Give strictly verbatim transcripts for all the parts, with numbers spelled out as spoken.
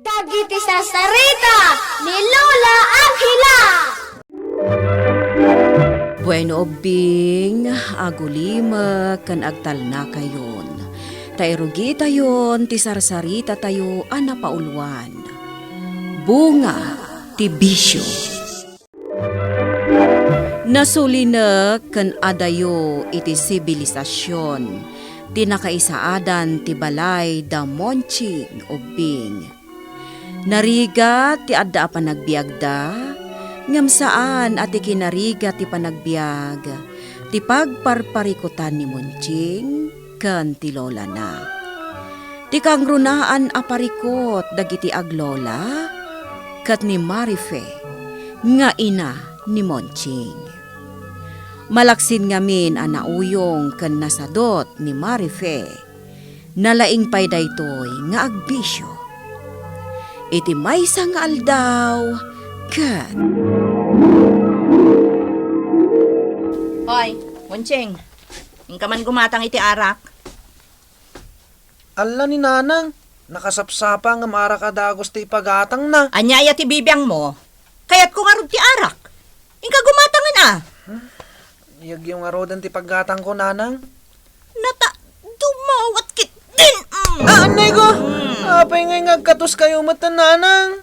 Dagiti sarsarita ni Lola Angela. Bueno, ubbing, agulimek ken agtalnakayon. Ta irugitayon ti sarsaritatayo a napauluan. Bunga ti bisio. Nasulinek ken adayo iti sibilisasyon ti nakaisaadan ti balay da Monching ubbing. Narigat ti adda a panagbiagda, ngem saan a ti kinarigat ti panagbiag ti pagparparikutan ni Monching ken ti lolana. Ti kangrunaan a parikut dagiti aglola ket ni Marife nga ina ni Monching. Malaksid ngamin a nauyong ken nasadut ni Marife, nalaing pay daytoy nga agbisio. Iti maysa nga aldaw, ket Hoy, Monching, inka man gumatang iti arak. Alla ni Nanang, nakasapsapa ngem arak a dagus ti ipagatangna. Ania aya ti bibiangmo? Kayatko ngarud ti arak. Inka gumatangen a. Yagyo ngaruden ti paggatangko, Nanang. Nata, dumawat ketdin. Mm. Ah, anay ko! Mm. Apay ngay nga agkatoskayo met, Nanang?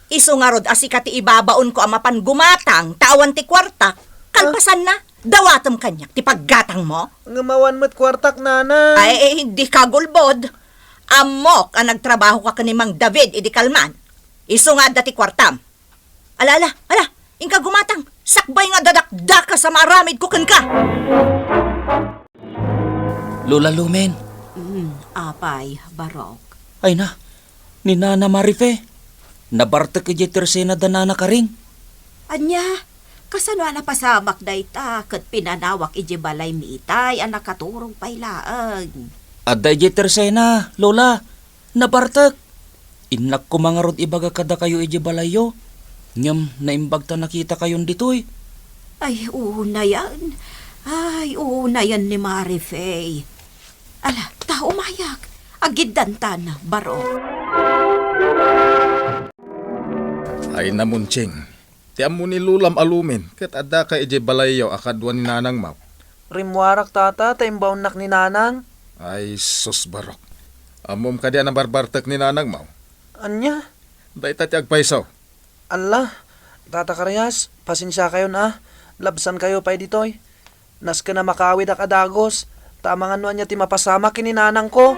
Isu ngarud a sika ti ibabaonko a mapan gumatang, ta awan ti kuartak. Kalpasanna, dawatem kaniak ti paggatangmo? Ngem awan met kuartak, Nanang. Ay, eh, dika gulbod. Ammok a nagtrabahoka ken ni Mang David idi kalman. Isu nga adda ti kuartam. Ala, ala, ala, inka gumatang. Sakbay nga dadakdakes a maaramidko kenka. Lola Lumen. Mm, apay, Barok. Ay na, ni Nana Marife. Nabartek idiay tersena da Nana Karing. Ania, kasano a napasamak dayta ket pinanawak idiay balaymi itay a nakaturog pay laeng? Adda idiay tersena, Lola. Nabartek. Innak koma ngarud ibaga kadakayo idiay balayyo. Ngem naimbag ta nakitakayon ditoy. Ay, unayan. Ay, unayan ni Marife. Ala, ta umayak. Agiddantan, Barok. Ay na, Monching. Ti ammo ni Lolam a Lumen, ket addaka idiay balayyo a kadua ni Nanangmo. Rimmuarak, Tata, ta imbaonnak ni Nanang. Ay, sus, Barok. Ammom kadi a nabarbartek ni Nanangmo? Ania? Dayta ti agpayso. Alla, Tata Karias, pasensiakayon a, labsankayo pay ditoy. Nasken a makawidak a dagus, ta amangan no ania ti mapasamak ken ni Nanangko.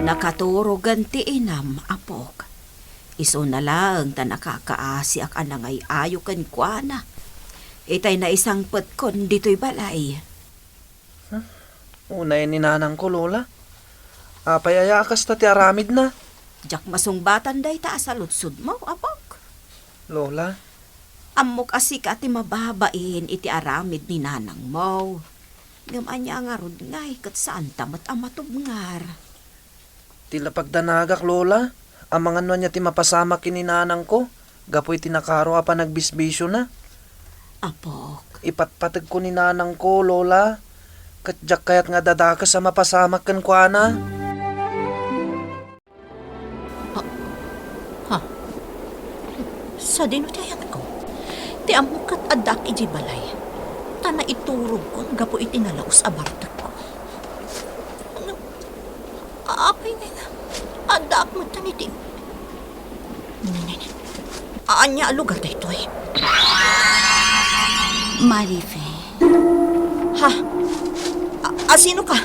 Nakaturogen ti inam, apok. Isuna laeng ta nakakaasiak a nangay-ayo kenkuana. Itay naisangpetkon ditoy balay. Huh? Unay ni Nanangko, Lola. Apay aya a kasta ti aramidna? Diak masungbatan dayta a saludsodmo, apok. Lola. Ammok a sika ti mababain iti aramid ni Nanangmo. Ngem ania ngarud ngay ket saanta met a matubngar? Ti lapagdanagak, Lola, amangan no ania ti mapasamak ken ni Nanangko gapu iti nakaro a panagbisbisiona. Apok. Ipatpategko ni Nanangko, Lola, ket diak kayat nga adda dakes a mapasamak kenkuana. Ah, ha? Sadino ti ayatko? Ti ammok ket addaak idiay balay. Ta naiturogkon gapu iti nalaus a bartekko. Ano? Apay nga, addaak met tan iti. Ania a lugar daytoy? Marife. Ha? A, a, sino ka?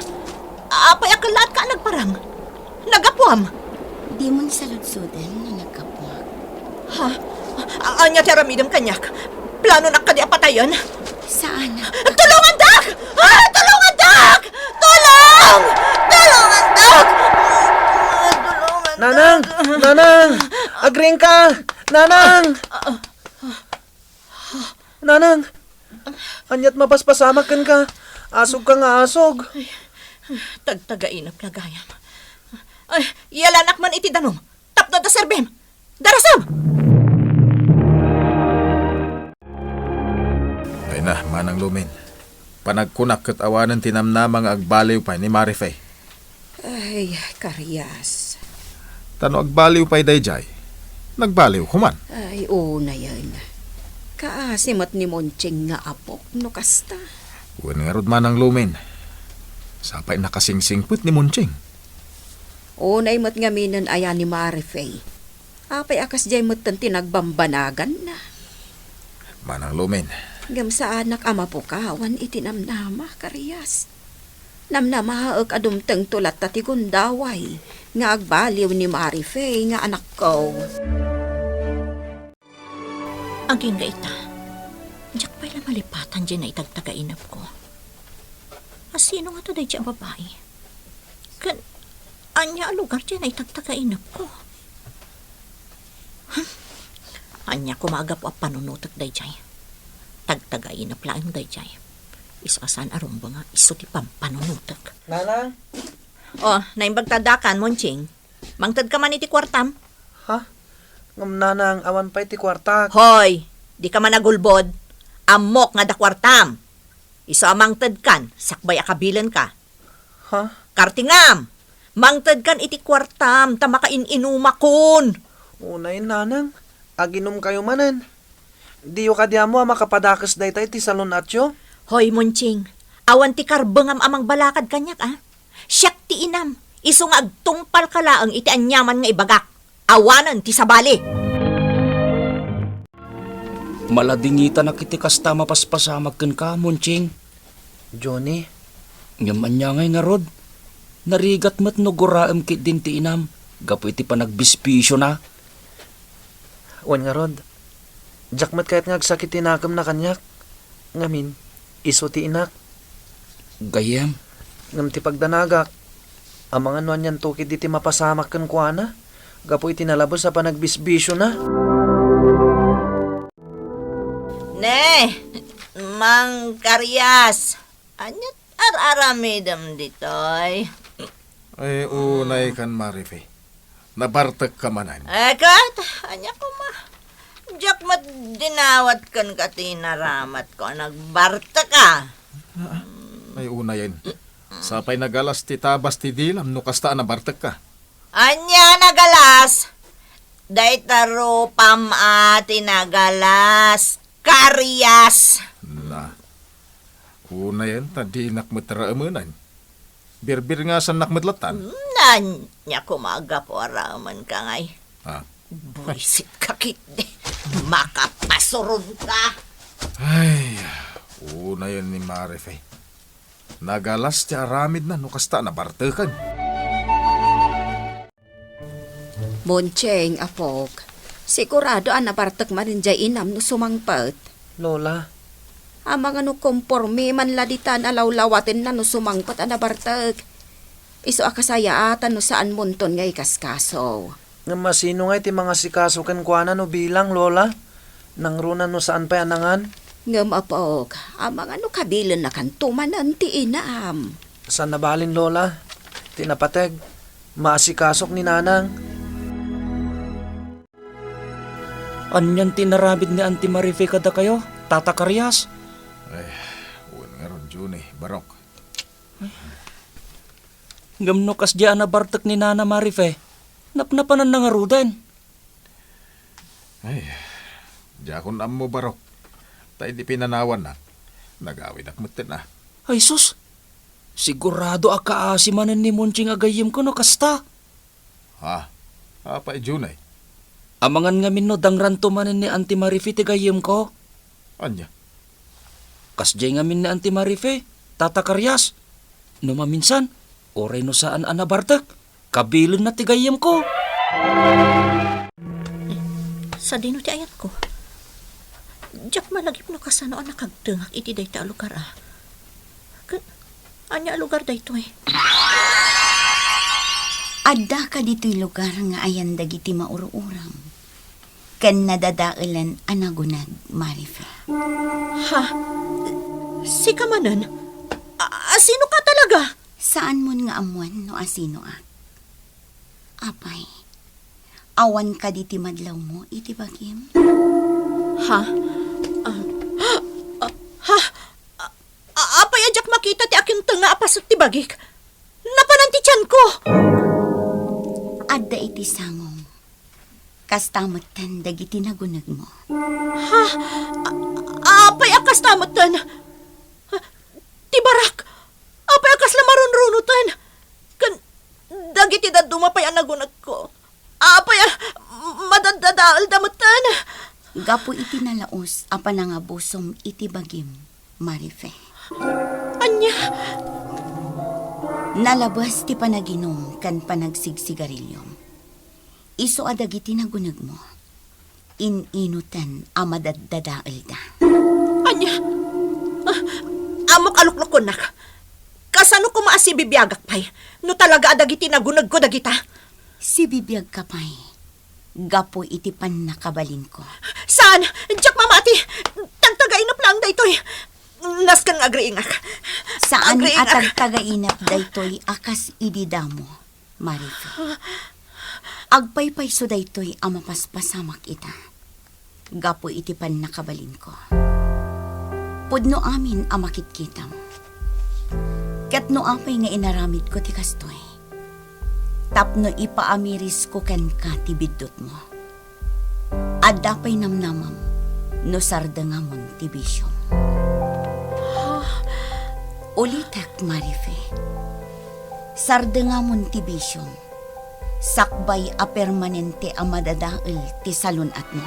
Apay a kellaatka a nagparang? Naggapuam? Dimon saludsoden no naggapuak. Ha? A, ania ti aramidem kaniak? Planonak kadi a patayen? Saan? Tulongandak! Ah, tulongandak! Tulong! Tulongandak! Ah, tulongandak! Nanang! Nanang! Agriingka! Nanang! Nanang! Aniat mapaspasamak kenka? Asogka nga asog. Ay, tagtagainep la gayam. Ay, iyalanak man iti danum. Tapno adda serbim. Darasam! Ay na, Manang Lumen. Panagkunak ket awanen ti namnama nga agbaliw pay ni Marife. Ay, Karias. Ta no agbaliw pay daydiay, nagbaliwko man. Ay, unayen. Kaasi met ni Monching nga apok no kasta. Wen ngarud, Manang Lumen. Sapay nakasingsingpet ni Monching. Unay met ngaminen aya ni Marife. Apay a kasdiay metten ti nagbambanaganna? Manang Lumen. Ngem saanak a mapukawan iti namnama, Karias. Namnamaek a dumtengto latta ti gundaway nga agbaliw ni Marife nga anakko. Agingga ita, diak pay la malipatan diay naitagtagainepko. A sino ngata daydiay a babai? Ken ania a lugar diay naitagtagainepko? Hmm. Ania koma a gapu a panunotek daydiay? Tagtagainep laeng daydiay. Isu a saan a rumbeng nga isu ti pampanunotek. Nanang? O, naimbag ta addakan, Monching. Mangtedka man iti kuartam. Ha? Ngem nanang, awan pay ti kuartak. Hoy, dika man agulbod. Ammok nga adda kuartam. Isu a mangtedkan, sakbay a kabilenka. Ha? Kartingam! Mangtedkan iti kuartam ta makain-inumakon. Unay, nanang, aginumkayo manen. Diyo kadi ammo a makapadakes dayta iti salun-atyo? Hoy, Monching, awan ti karbengam a mangbalakad kaniak, a? Siak ti inam, isu nga agtungpalka laeng iti aniaman nga ibagak. Awanen ti sabali. Maladingitanak iti kasta a mapaspasamak kenka, Monching. Johnny? Ngem ania ngay ngarud? Narigat met no guraem ketdin ti inam gapu iti panagbisbisiona. Wen ngarud, diak met kayat nga agsakit ti nakemna kaniak. Ngamin, isu ti inak. Gayyem. Ngem ti pagdanagak, amangan no anianto ketdi ti mapasamak kenkuana gapu iti nalabes a panagbisbisiona. Ne, Mang Karias, ania ar-aramidem ditoy? Ay, unay kan Marife. Nabartekka manen. Eh, ket, ania koma? Diak met dinawat kenka ti inaramatko a nagbarteka. Ay, unayen. Sapay nagalas ti tabas ti dilam no kasta a nabartekka. Ania nagalas? Dayta rupam a ti nagalas. Karias. Na. Unayen ta dinak met raemenan. Birbirngasannak met lattan. Hmm, ania koma a gapu a raemenka ngay? Ah. Buisit ka ketdi. Makapasuron ka. Ay, unayen ni Marife. Nagalas ti aramidna no kasta a nabarteken. Moncheng, apok, sigurado a nabartek manen diay inam no sumangpet. Lola. Amangan no kompormi man la ditan a lawlawatenna no sumangpet a nabartek. Isu a kasayaatan no saanmonton nga ikaskaso. Ngem a sino ngay ti mangasikaso kenkuana no bilang, Lola? Nangruna no saan pay a nangan? Ngem, apok, amangan no kabilennakanto manen ti inam. Saan a balin, Lola. Ti napateg, maasikasok ni Nanang. Anian ti inaramid ni Auntie Marife kadakayo, Tata Karias? Ay, wen ngarud, Johnny, Barok. Ngem no kasdiay a nabartek ni Nana Marife, napnapananna ngaruden. Ay, diakon ammo, Barok. Ta idi pinanawanna, nagawidak metten a. Ay sus! Sigurado a kaasi manen ni Monching a gayyemko no kasta. Ha? Apay, Junay? Amangan ngamin no dangranto manen ni Auntie Marife ti gayyemko. Ania? Kasdiay ngamin ni Auntie Marife, Tata Karias. No maminsan, uray no saan a nabartek, kabilenna ti gayyemko. Sadino ti ayanko? Diak malagip no kasano a nakagtengak iti dayta a lugar a. Ket ania a lugar daytoy? Adda kaditoy lugar nga ayan dagiti maur-urang ken nadadaelen a naguneg, Marife. Ha? Sika manen? A, a, sino ka talaga? Saanmon nga ammoen no asinoak. Apay, awan kadi ti madlawmo iti bagim? Ha? Ah, ah, ha? A-, apay a diak makita ti akimtenga a paset ti bagik? Napanan ti tianko! adda iti sangom. Kasta metten dagiti nagunegmo. Ha? A-, apay a kasta metten? Ti barak? Apay a kasla marunrunoten? Ken dagiti dadduma pay a nagunegko? Apay a madaddadaelda metten? Gapu iti nalaus a panangabusom iti bagim, Marife. Ania? Nalabas ti panaginum ken panagsigsigarilyom. Isu a dagiti nagunegmo, in-inuten a madaddadaelda. Ania? Ah, ammok a luklukonnak. Kasano koma a sibibiagak pay no talaga a dagiti nagunegko dagita? Sibibiagka pay gapu iti pannakabalinko. Saan! Diak mamati! Tagtagainep laeng daytoy! Nasken nga agriingak. Saan a agriingak. Tagtagainep daytoy a kas idi damo, Marife. Agpaypayso daytoy a mapaspasamak ita. Gapu iti pannakabalinko. Pudno amin a makitkitam. Ket no apay nga inaramidko ti kastoy, tapno ipaamirisko kenka ti biddutmo. Adda pay namnamam no sardengamon ti bisiom. Ulitek, Marife. Sardengamon ti bisiom. Sakbay a permanente a madadael ti salun-atmo.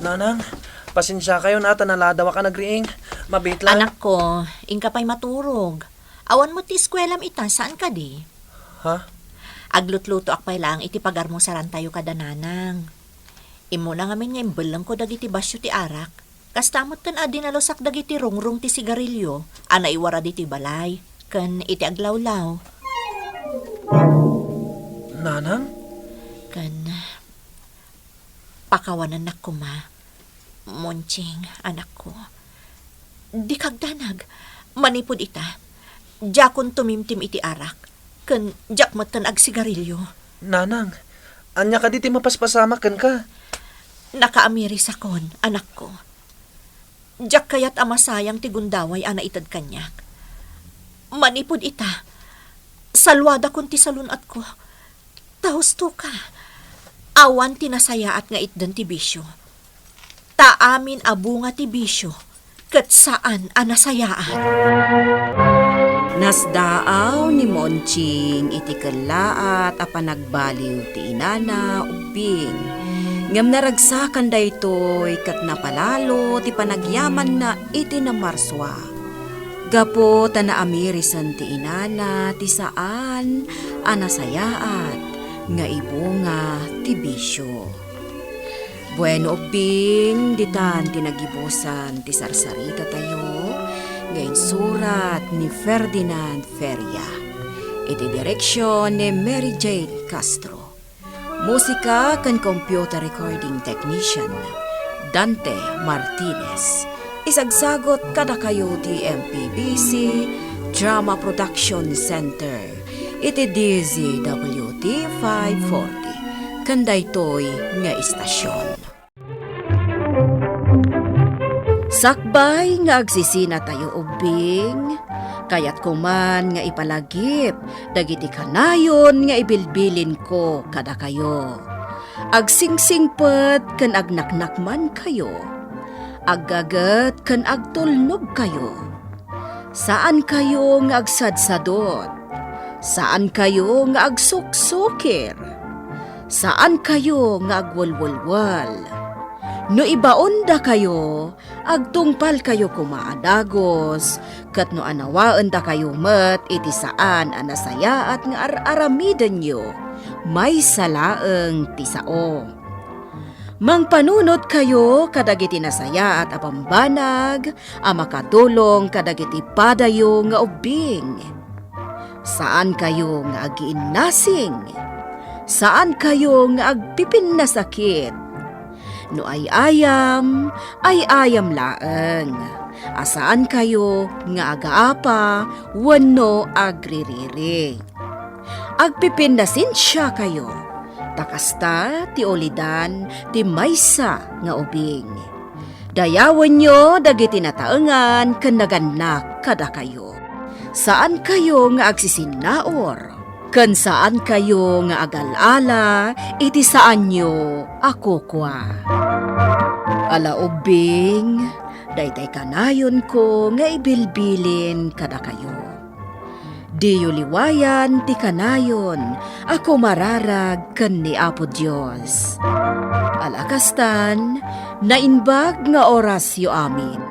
Nanang, pasensiakayon a ta naladawak a nagriing. Mabiit laeng. Anakko, inka pay maturog. Awan met ti eskuelam ita, saan kadi? Ha? Aglutlutoak pay laeng iti pagarmusarantayo kada nanang. Immuna ngamin nga imbellengko dagiti basio ti arak. Kasta met ken a dinalusak dagiti rungrong ti sigarilio a naiwarad iti balay ken iti aglawlaw. Nanang? Ken pakawanennak koma, Monching, anakko. Dika agdanag. Manipud ita, diakon tumimtim iti arak, ken diak metten agsigarilio. Nanang, ania kadi ti mapaspasamak kenka? Nakaamirisakon, anakko. Diak kayat a masayang ti gundaway a naited kaniak. Manipud ita, saluadakon ti salun-atko. Ta husto ka, awan ti nasayaat nga itden ti bisio. Ta amin a bunga ti bisio, ket saan a nasayaat. Nasdaaw ni Monching iti kellaat a panagbaliw ti inana, Ubbing. Ngem naragsakan daytoy ket napalalo ti panagyamanna iti namarsua. Gapu ta naamirisen ti inana ti saan a nasayaat nga ibunga ti bisio. Bueno, Ubbing, ditan ti nagibusan ti sarsaritatayo nga insurat ni Ferdinand Feria. Iti direksion ni Mary Jane Castro. Musika ken computer recording technician, Dante Martinez. Isagsagot kadakayo ti M P B C Drama Production Center iti D Z W T five forty, ken daytoy nga istasion. Sakbay nga agsisinatayo, Ubbing, kayatko man nga ipalagip dagiti kanayon nga ibilbilinko kadakayo. Agsingsingpet ken agnaknakmankayo. Aggaget ken agtulnogkayo. Saankayo nga agsadsadot. Saankayo nga agsuksukir. Saankayo nga agwelwelwel. No ibaondakayo, agtungpalkayo koma a dagus, ket no anawaendakayo met iti saan a nasayaat nga ar-aramidenyo, maysa laeng ti sao. Mangpanunotkayo kadagiti nasayaat a bambanag a makatulong kadagiti padayo nga ubbing. Saankayo nga agiinnasing. Saankayo nga agpipinnasakit. No ay-ayam, ay-ayam laeng. A saankayo nga agaapa wenno agririri. Agpipinnasensiakayo, ta kasta ti ulidan ti maysa nga ubing. Dayawenyo dagiti nataengan ken nagannak kadakayo. Saankayo nga agsisinnaur. ken saankayo nga agal-ala iti saanyo a kukua. Ala ubbing, daytay kanayonko nga ibilbilin kadakayo. Diyo liwayan ti kanayon a kumararag ken ni Apo Dios. Ala kastan, naimbag nga orasyo amin.